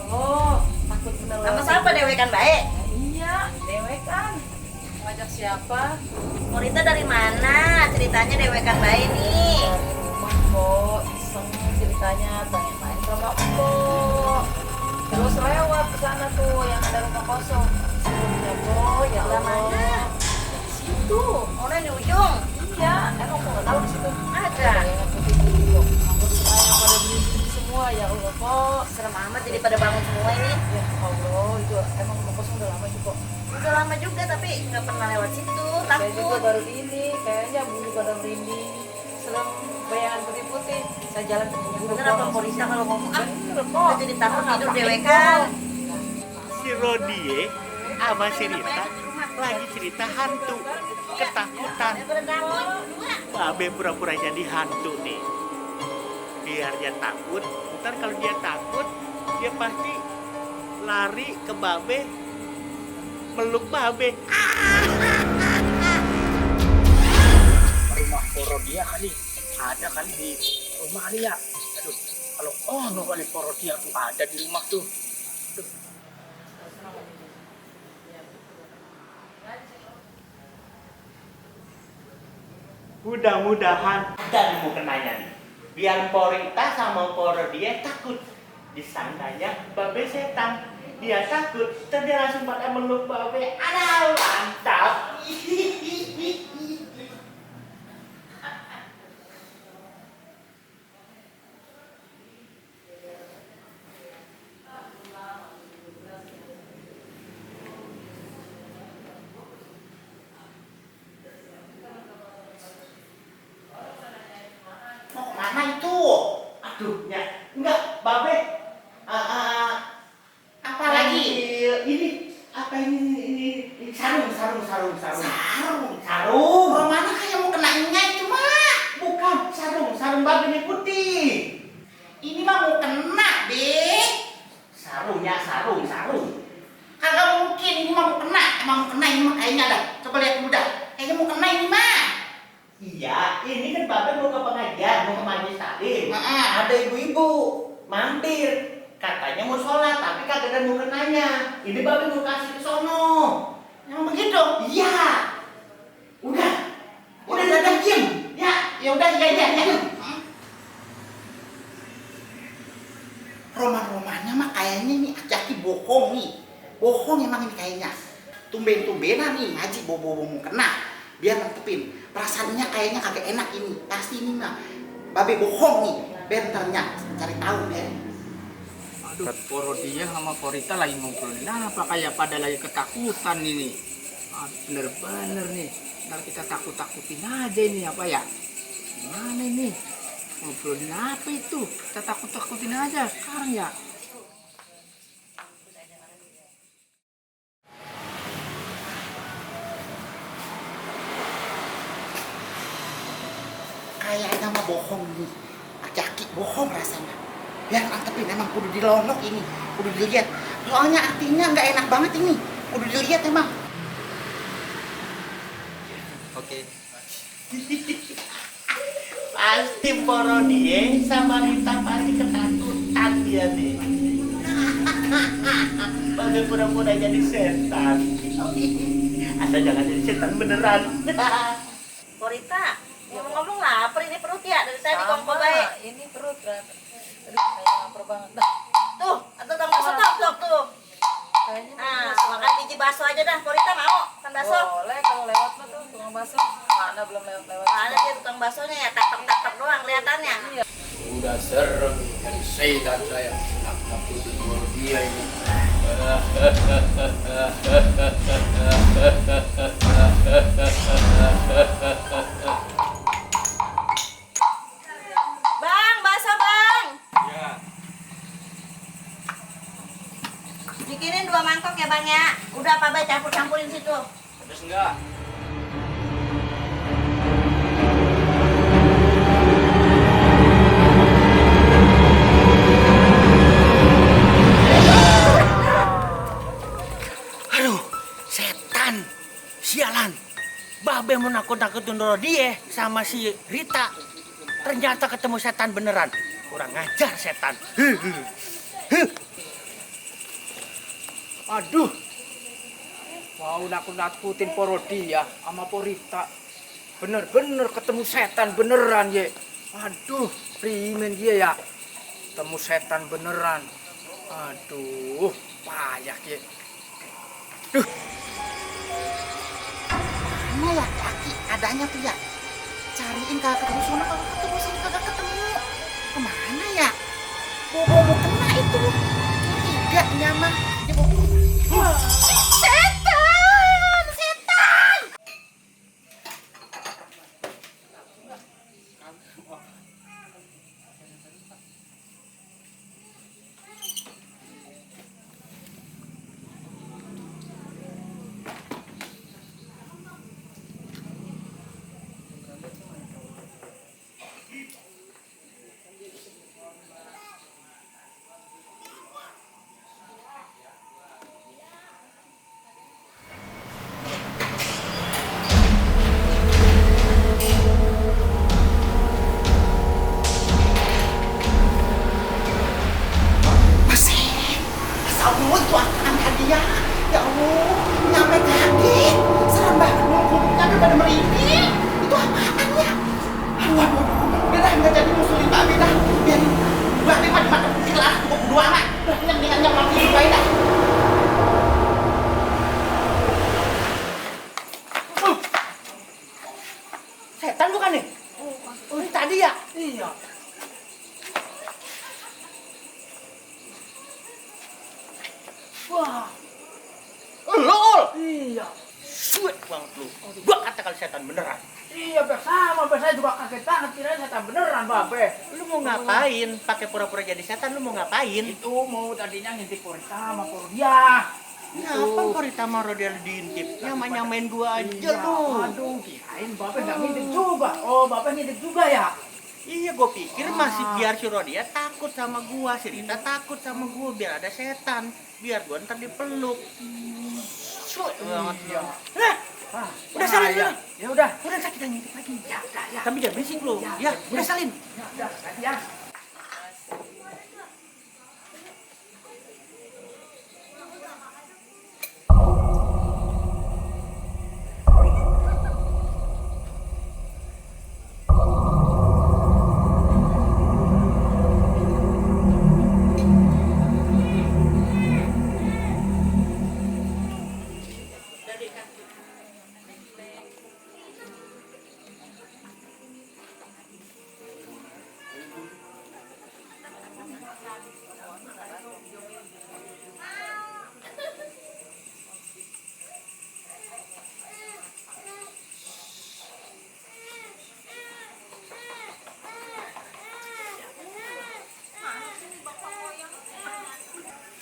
Allah, takut bener. Sama siapa dewekan baik? Iya, dewekan. Ngajak siapa? Morita dari mana? Ceritanya dewekan baik nih. Dari rumah kok, iseng ceritanya pengen main sama kok. Terus lewat ke sana tuh yang ada rumah kosong. Sebelumnya kok, ya Sebelah Allah. mana? Di situ. Mana di ujung? Iya, emang kok nggak tahu di situ. Ada. Yang putih putih kok. Anggur saya pada beli semua ya Allah kok. Serem amat jadi pada bangun semua ini. Ya Allah, itu emang rumah kosong udah lama sih kok. Udah lama juga tapi nggak pernah lewat situ. Saya juga Takut. baru ini, kayaknya bulu pada merinding. Serem bayangan putih-putih. Saya jalan ke bulu. Bener apa Morita kalau ngomong? Ah, Bener kok. udah jadi takut tidur dewekan. Si Rodie sama si Rita lagi cerita hantu, ketakutan. Babe pura-pura jadi hantu nih. Biar dia takut, ntar kalau dia takut, dia pasti lari ke Babe, meluk Babe. Rumah Porodia kali ada kali di rumah kali ya. Aduh, kalau no kali Porodia tuh ada di rumah tuh. Aduh. Mudah-mudahan ada di mukenanya nih. Biar Porita sama Porodia takut. Disangkanya Babe setan. Dia takut, terus dia langsung pada meluk Babe. Aduh, mantap. Mau kemana itu? Aduh, ya, enggak, Babe. Apa lagi? Ini apa ini sarung. Oh, mana kayak mau kenanya itu mah? Bukan sarung Babe ini putih. Ini mah mau kena, deh. Sarungnya sarung. Kagak mungkin ini mah mau kena. Emang mau kena ini mah kayaknya ada. Coba lihat muda. Kayaknya mau kena ini mah. Iya, ini kan Babe mau ke pengajian, mau ke majelis taklim. Heeh. Ada ibu-ibu mampir, katanya mau sholat, tapi kagak ada mukenanya. Ini Babe mau kasih ke sono. Emang begitu? Iya. Udah diem. Ya udah ya. Roman-romannya mah kayaknya nih Jaki bohong nih. Bohong emang ini kayaknya. Tumben-tumbenan nih ngaji bobo mau kena. Biar nantepin. Perasaannya kayaknya kagak enak ini. Pasti ini mah Babe bohong nih. Biar ntarnya cari tahu deh. Aduh, Porodia sama Porita lagi ngobrolin apa kayak pada lagi ketakutan ini. Bener-bener nih. Ntar kita takut-takutin aja ini apa ya? Gimana ini? Ngobrolin apa itu? Kita takut-takutin aja sekarang ya. Kayaknya mah bohong nih. Jaki bohong rasanya. Biar nantepin emang kudu dilonok ini. Kudu dilihat. Soalnya artinya nggak enak banget ini. Kudu dilihat emang. Oke. Pasti Porodia sama Rita pasti ketakutan dia nih. Babe pura-pura jadi setan. Asal jangan jadi setan beneran. Morita, ngomong-ngomong lapar ini perut ya dari tadi Sama, kongko baik. ini perut kan. Aduh, kayak lapar banget. Dah, Tuh, atau tambah stok tuh. kayaknya Nah, makan biji bakso aja dah. Morita mau makan bakso? boleh kalau lewat mah tuh tukang bakso. Mana belum lewat-lewat. Ada dia tukang baksonya ya, tapak-tapak doang kelihatannya. Iya. Udah serem dari setan saya. Nakutin Porodia ini. Bang, bakso bang. Ya, Bikinin 2 mangkok ya bang ya. Udah apa baik campur-campurin situ. pedes enggak? Aduh, setan. Sialan. Babe mau nakut-nakutin Rodie sama si Rita. Ternyata ketemu setan beneran. Kurang ngajar setan. Aduh. Mau nakut-nakutin poro dia sama Porita. Bener-bener ketemu setan beneran ye. Aduh, primen dia ya. Ketemu setan beneran. Aduh, payah ye. Duh. Mana ya laki adanya tuh ya? Cariin kagak ketemu sana, kagak ketemu sini, kagak ketemu. Kemana ya? Bobo kena itu. Curiga nyamah. Dia bobo. Setan! Setan! Allah itu apaan hadiah? Ya Allah, nyampe lagi. Serem banget ngomongnya daripada merinding. Itu apaan ya? Aduh, udah dah nggak jadi musuhin Mbak Be dah. Biarin Mbak Be mah dimakan kucing lah, cukup berdua amat. Udah yang mati juga dah. Setan bukan nih? Oh, ini tadi ya? Iya. Wah. Lol. Iya. Suet banget lu. Gua kata kali setan beneran. Iya, sama. Saya juga kaget banget kira setan beneran, Babe. Lu mau ngapain? Pakai pura-pura jadi setan lu mau ngapain? Itu mau tadinya ngintip Porita sama poro dia. Kenapa Porita mau dia diintip? Nyamain gua aja Iya, lu. aduh, kirain Babe nggak ngintip juga. Oh, Babe ngintip juga ya? Iya, gua pikir masih biar si Rodia takut sama gua, si Rita takut sama gua, biar ada setan, biar gua ntar dipeluk. Cuy banget Iya. Nah, Ah, udah salin ya. dulu. Ya udah. Udah ntar kita ngintip lagi. Ya udah, ya. Tapi jangan berisik lu. Ya, Ya, udah salin. Ya udah, ya.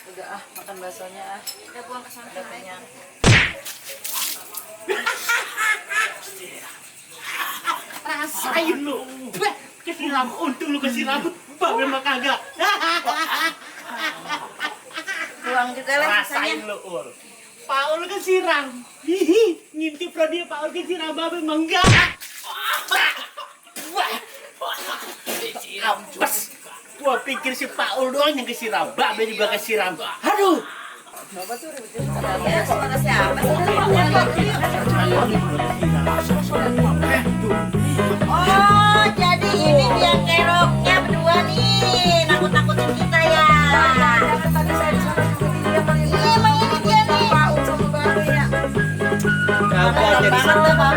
Udah ah, makan baksonya ah. Udah buang ke sana. Udah kenyang. Rasain lu. Kesiram, untung lu kesiram. Mbak memang kagak. Buang juga lah Rasain sisanya. lu, Ul. Paul kesiram. Hihi, ngintip Rodia Paul kesiram, Mbak memang enggak. Apes. Gua pikir si Paul doang yang kesiram, Mbak Be juga kesiram. Aduh. Ya, suara siapa sih? Oh, jadi ini dia keroknya berdua nih, nakut-nakutin kita ya. Jangan tadi saya di sana juga dia kali Iya, emang ini dia nih. Kagak jadi Banget tuh, Babe.